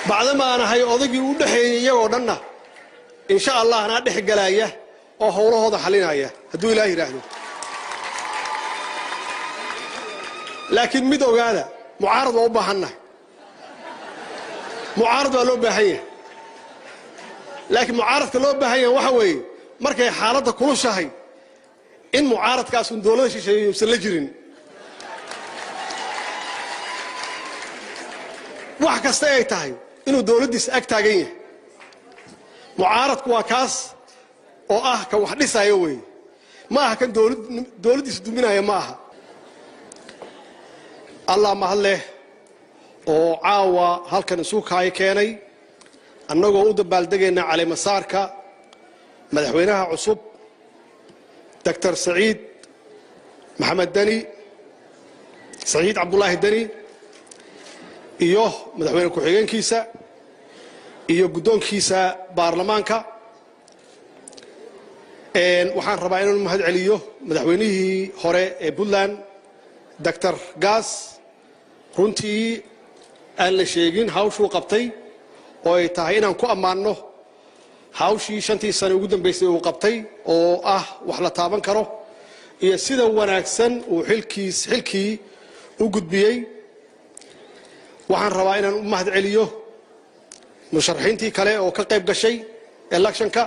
Bacdama aan ahay odaygii u dhexeeyey iyagoo dhanna, insha Allah anaa dhex galaya oo howlahooda xalinaya hadduu Ilaah yidhaahdo. Laakiin mid ogaada, mucaarad waa u baahannahay, mucaarad waa loo baahan yahay. Laakiin mucaaradka loo baahan yahay waxa weeye markay xaaladda kulushahay in mucaaradkaasun dowladda shisheeye uusan la jirin. Wax kasta ay tahay inuu dowladdiisa ag taagan yahay. Mucaaradku waa kaas oo ah kan wax dhisaayo weeye, ma aha kan dowladdiisa duminaya, ma aha. Allah mahad leh oo caawa halkan isu kaayo keenay annagoo u dabaaldegaynaa caleemasaarka madaxweynaha cusub Doctor Saciid Maxamed Deni, Saciid Cabdulaahi Deni, iyo madaxweyne ku-xigeenkiisa iyo guddoonkiisa baarlamaanka. Waxaan rabaa inaan mahad celiyo madaxweynihii hore ee Puntland, Doctor Gaas, runtii aan la sheegin hawshuu qabtay oo ay tahay inaan ku ammaanno hawshii 5tii sane ugu dambaysay uu qabtay oo ah wax la taaban karo, iyo sida wanaagsan uu xilkiis xilkii u gudbiyey. Waxaan rabaa inaan u mahad celiyo musharaxiintii kale oo ka qayb gashay electionka,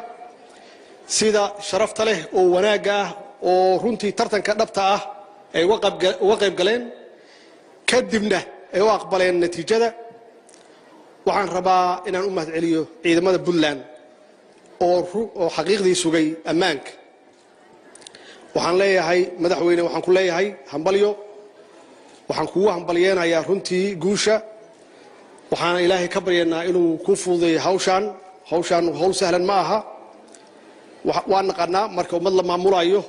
sida sharafta leh oo wanaagga ah oo runtii tartanka dhabta ah ay uga qayb galeen, kadibna ay u aqbaleen natiijada. Waxaan rabaa inaan u mahad celiyo ciidamada Puntland oo xaqiiqdii sugay ammaanka. Waxaan leeyahay madaxweyne, waxaan ku leeyahay hambalyo, waxaan kugu hambalyeenayaa runtii guusha. Waxaana Ilaahay ka baryaynaa inuu ku fududeeyo hawshaan. Hawshaan hawl sahlan ma aha, waa naqanaa. Marka ummad la maamulayo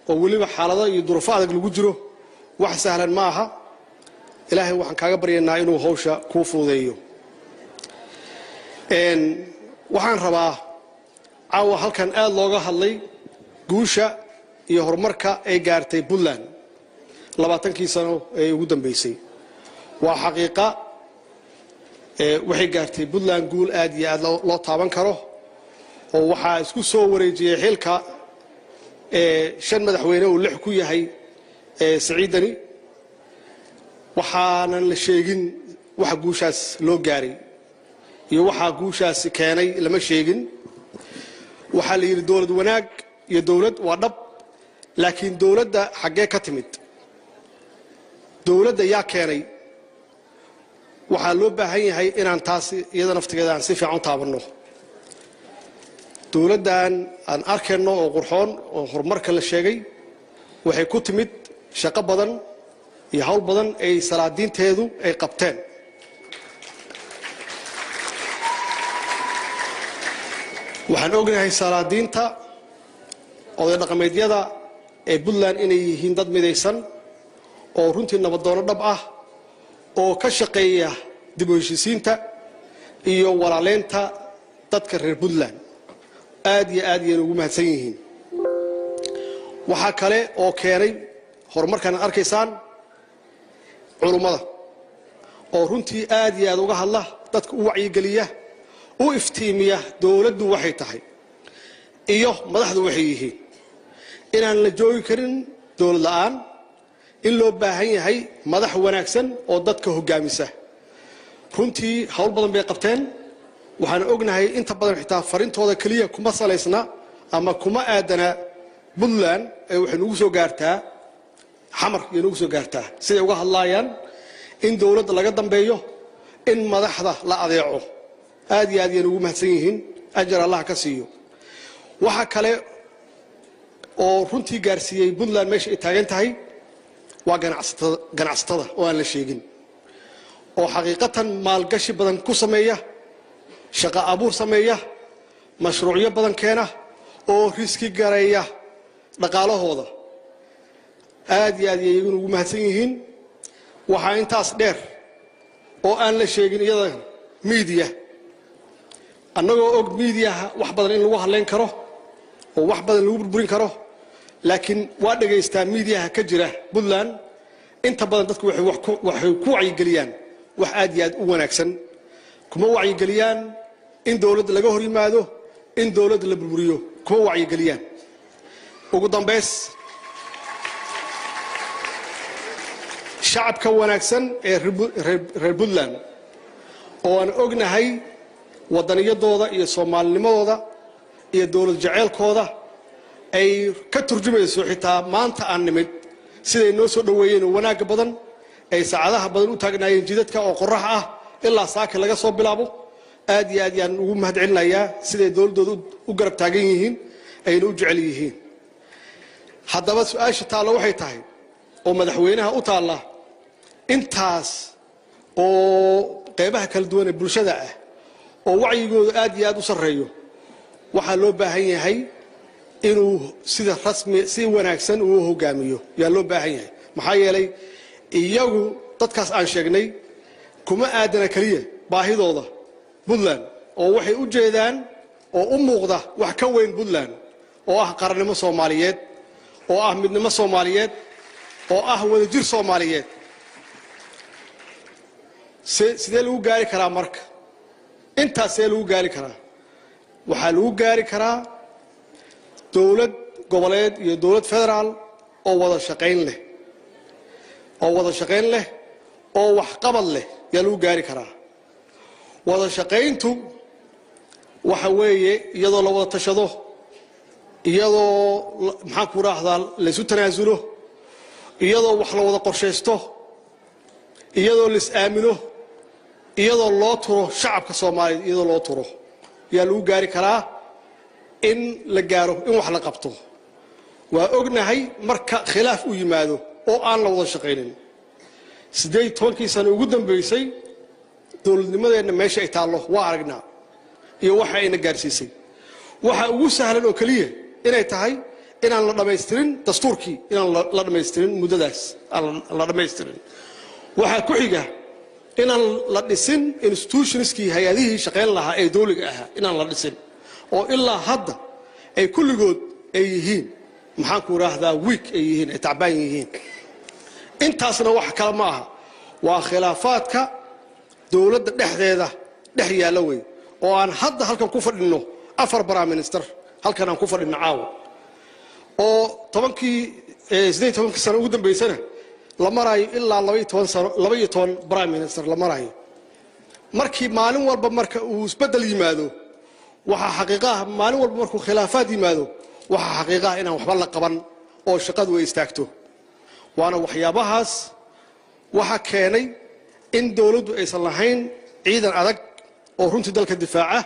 oo weliba xaalado iyo duruufo adag lagu jiro, wax sahlan ma aha. Ilaahay waxaan kaaga baryaynaa inuu hawsha kuu fududeeyo. Waxaan rabaa, caawa halkan aad looga hadlay guusha iyo horumarka ay gaartay Puntland 20kii sano ee ugu dambeysay. Waa xaqiiqa, waxay gaartay Puntland guul aad iyo aad loo taaban karo, oo waxaa isku soo wareejiyey xilka 5 madaxweyne uu 6 ku yahay Saciidani. Waxaanan la sheegin waxa guushaas loo gaaray iyo waxaa guushaasi keenay, lama sheegin. Waxaa la yidhi dowlad wanaag iyo dowlad waa dhab, laakiin dowladda xaggee ka timid? Dowladda yaa keenay? Waxaa loo baahan yahay inaan taas iyada naftigeeda aan si fiican u taabanno. Dowladdan aan arkayno oo qurxoon oo horumarka la sheegay waxay ku timid shaqo badan iyo hawl badan ay salaadiinteedu ay qabteen. Waxaan ognahay salaadiinta oday dhaqameedyada ee Puntland inay yihiin dad midaysan oo runtii nabadoono dhab ah oo ka shaqeeya dib u heshiisiinta iyo walaaleynta dadka reer Puntland. Aad iyo aad ayayna ugu mahadsan yihiin. Waxaa kale oo keenay horumarkan aad arkaysaan culummada oo runtii aad iyo aad uga hadla, dadka u wacyigeliya, u iftiimiya dowladdu waxay tahay iyo madaxdu waxay yihiin, inaan la joogi karin dowlad la'aan, in loo baahan yahay madax wanaagsan oo dadka hoggaamisa. Runtii hawl badan bay qabteen. Waxaan ognahay inta badan xitaa farintooda keliya kuma salaysna ama kuma aadana Puntland ee waxay nugu soo gaartaa Xamar iyo nugu soo gaartaa siday uga hadlaayaan in dowladda laga dambeeyo, in madaxda la adeeco. Aad iyo aad ayay ugu mahadsan yihiin, ajar Allah ka siiyo. Waxa kale oo runtii gaarsiiyey Puntland meesha ay taagan tahay waa ganacsatada oo aan la sheegin, oo xaqiiqatan maalgashi badan ku sameeya, shaqo abuur sameeya, mashruucyo badan keena oo riski gareeya dhaqaalahooda. Aad iyo aad ayay iyaguna ugu mahadsan yihiin. Waxaa intaas dheer oo aan la sheegin iyada miidiya, annagoo og miidiyaha wax badan in lagu hadlayn karo oo wax badan lagu burburin karo, laakiin waa dhegaystaa miidiyaha ka jira Puntland. Inta badan dadku waxay ku wacyigeliyaan wax aad iyo aad u wanaagsan. Kuma wacyigeliyaan in dowladda laga hor yimaado, in dowladda la burburiyo, kuma wacyigeliyaan. Ugu dambays, shacabka wanaagsan ee reer Puntland oo aan ognahay wadaniyadooda iyo soomaalinimadooda iyo dowlad jaceylkooda ay ka turjumayso, xitaa maanta aan nimid siday noo soo dhoweeyeen oo wanaagga badan ay saacadaha badan u taagnaayeen jidadka oo qorax ah ilaa saaka laga soo bilaabo, aad iyo aad yaan ugu mahad celinayaa siday dowladdooda u garab taagan yihiin ayna u jecel yihiin. Haddaba su-aasha taalla waxay tahay oo madaxweynaha u taalla, intaas oo qeybaha kala duwan ee bulshada ah oo wacyigooda aad iyo aad u sarreeyo, waxaa loo baahan yahay inuu sida rasmi si wanaagsan uu hogaamiyo yaa loo baahan yahay. Maxaa yeelay iyagu dadkaas aan sheegnay kuma aadana keliya baahidooda Puntland, oo waxay u jeedaan oo u muuqda wax ka weyn Puntland, oo ah qarannimo Soomaaliyeed, oo ah midnimo Soomaaliyeed, oo ah wadajir Soomaaliyeed. Sidee lagu gaari karaa marka intaas? See lagu gaari karaa? Waxaa lagu gaari karaa dowlad goboleed iyo dowlad federaal oo wada shaqayn leh, oo wada shaqayn leh oo waxqabad leh yaa lagu gaari karaa. Wada shaqayntu waxa weeye iyadoo la wada tashado, iyadoo, maxaan ku raahdaa, laysu tanaasulo, iyadoo wax la wada qorshaysto, iyadoo lais aamino, iyadoo loo turo shacabka Soomaaliyeed, iyadoo loo turo yaa lagu gaari karaa in la gaaro in wax la qabto. Waa ognahay marka khilaaf u yimaado oo aan la wada shaqaynin, 18-kii sano ugu dambaysay dowladnimadeenna meesha ay taallo waa aragnaa iyo waxa ayna gaarsiisay. Waxa ugu sahlan oo keliya inay tahay inaan la dhammaystirin dastuurkii, inaan la dhammaystirin muddadaas aan la dhammaystirin. Waxaa ku xiga inaan la dhisin institutionskii, hay-adihii shaqayn lahaa ee dowliga ahaa inaan la dhisin, oo ilaa hadda ay kulligood ay yihiin, maxaan ku idhaahdaa, weak ay yihiin, ay tacbaan yihiin. Intaasna wax kale ma aha, waa khilaafaadka dowladda dhexdeeda dhex yaalla wey, oo aan hadda halkan ku fadhinno 4 prime minister, halkan aan ku fadhinno caawa, oo 10-kii 18-kii sano ugu dambaysana la maraayo ilaa 12 sano, 12 prime minister la maraayo. Markii maalin walba marka uu isbeddel yimaado, waxaa xaqiiqaha maalin walba markuu khilaafaad yimaado, waxaa xaqiiqaha inaan waxba la qaban oo shaqadu ay istaagto. Waana waxyaabahaas waxa keenay in dowladdu aysan lahayn ciidan adag oo runtii dalka difaaca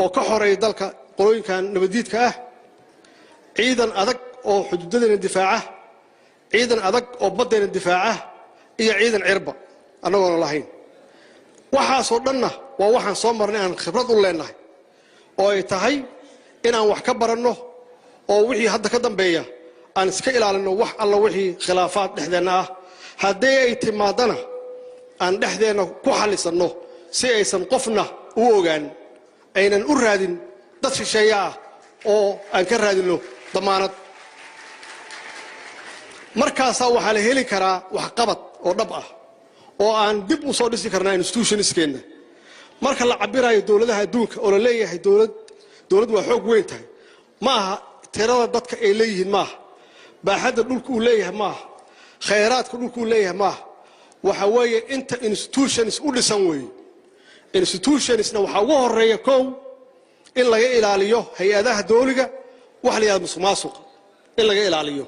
oo ka xoreeya dalka qolooyinkan nabaddiidka ah, ciidan adag oo xuduudadeena difaaca, ciidan adag oo baddeena difaaca iyo ciidan cirba annagoona lahayn. Waxaasoo dhanna waa waxaan soo marnay, aan khibrad u leenahay, oo ay tahay inaan wax ka baranno oo wixii hadda ka dambeeya aan iska ilaalinno wax alla wixii khilaafaad dhexdeenna ah. Haddii ay timaadana aan dhexdeenna ku xallisanno si aysan qofna u ogaan, aynan u raadin dad shisheeye ah oo aan ka raadinno damaanad. Markaasaa waxaa la heli karaa waxqabad oo dhab ah oo aan dib u soo dhisi karnaa institutionskeenna. Marka la cabirayo dowladaha adduunka oo la leeyahay dowlad waa xoog weyn tahay, ma aha tirada dadka ay leeyihiin, maaha baaxadda dhulka uu leeyahay, maaha khayraadka dhulka uu leeyahay, maaha. Waxa weeye inta institutions u dhisan weeye. Institutionsna waxaa ugu horeeya kow in laga ilaaliyo hay-adaha dowliga waxa la yihahda musuq maasuqa in laga ilaaliyo.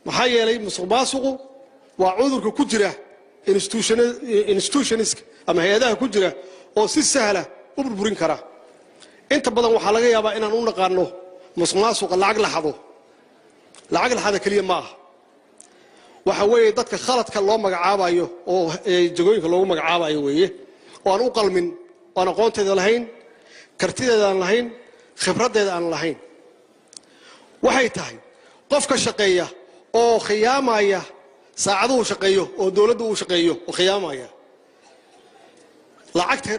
Maxaa yeelay musuq maasuqu waa cudurka ku jira institutionska ama hay-adaha ku jira oo si sahla u burburin kara. Inta badan waxaa laga yaabaa inaan u naqaano musuq maasuqa lacag la xado. Lacag la xado keliya ma aha. Waxa weeye dadka khaladka loo magacaabayo oo jagooyinka loogu magacaabayo weeye, oo aan u qalmin, oo aan aqoonteeda lahayn, kartideeda aan lahayn, khibraddeeda aan lahayn. Waxay tahay qofka shaqeeya oo khiyaamaya saacaduhu shaqeeyo oo dowladda uu shaqeeyo oo khiyaamaya. Lacagta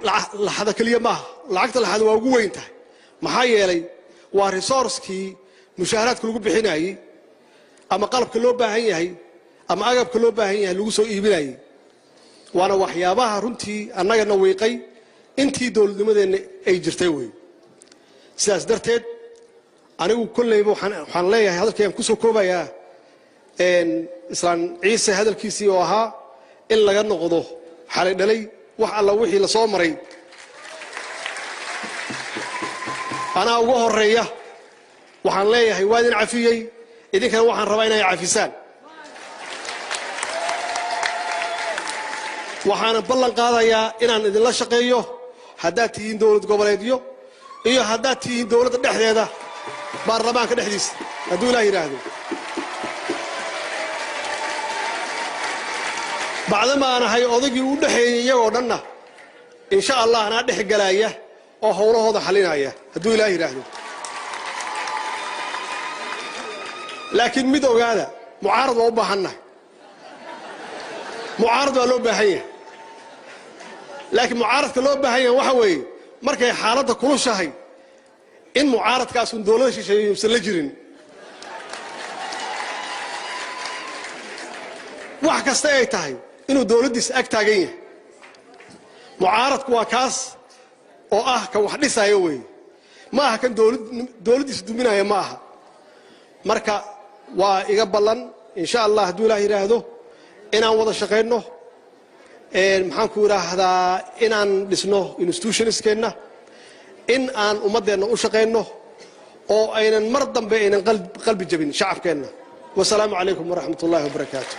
laxada keliya maaha, lacagta laxada waa ugu weyn tahay. Maxaa yeelay waa resourcekii mushaaharaadka lagu bixinayey ama qalabka loo baahan yahay ama agabka loo baahan yahay lagu soo iibinayey. Waana waxyaabaha runtii annagana wiiqay intii dowladnimadeenna ay jirtay wey. Sidaas darteed anigu kolleyba waxaan leeyahay, hadalkayaan kusoo koobayaa Islaan Ciise hadalkiisii oo ahaa in laga noqdo xalay dhalay wax alla wixii la soo maray. Anaa uga horeeya, waxaan leeyahay waa idin cafiyey, idinkana waxaan rabaa inay cafisaan. Waxaana ballan qaadayaa inaan idinla shaqeeyo haddaad tihiin dowlad goboleedyo iyo haddaad tihiin dowladda dhexdeeda, baarlamaanka dhexdiisa, hadduu Ilaah yidhaahdo. Bacdama aan ahay odaygii u dhexeeyey iyagoo dhanna, insha Allah anaa dhex galaaya oo howlahooda xalinaya, hadduu Ilaah yidhaahdo. Laakiin mid ogaada, mucaarad waa u baahannahay, mucaarad waa loo baahan yahay. Laakiin mucaaradka loo baahan yahay waxa weeye markay xaaladda kulushahay in mucaaradkaasun dowladda shisheeye uusan la jirin. Wax kasta ay tahay inuu dowladdiisa ag taagan yahay. Mucaaradku waa kaas oo ah kan wax dhisaayo weeye, ma aha kan dowladdiisa duminaya, ma aha. Marka waa iga ballan, insha Allah, hadduu Ilaah yidhaahdo, inaan wada shaqayno, maxaan ku idhaahdaa, inaan dhisno institutionskeenna, in aan ummaddeenna u shaqayno oo aynan mar dambe aynan qalbi jabin shacabkeenna. Wasalaamu calaykum waraxmat ullahi wabarakaatu.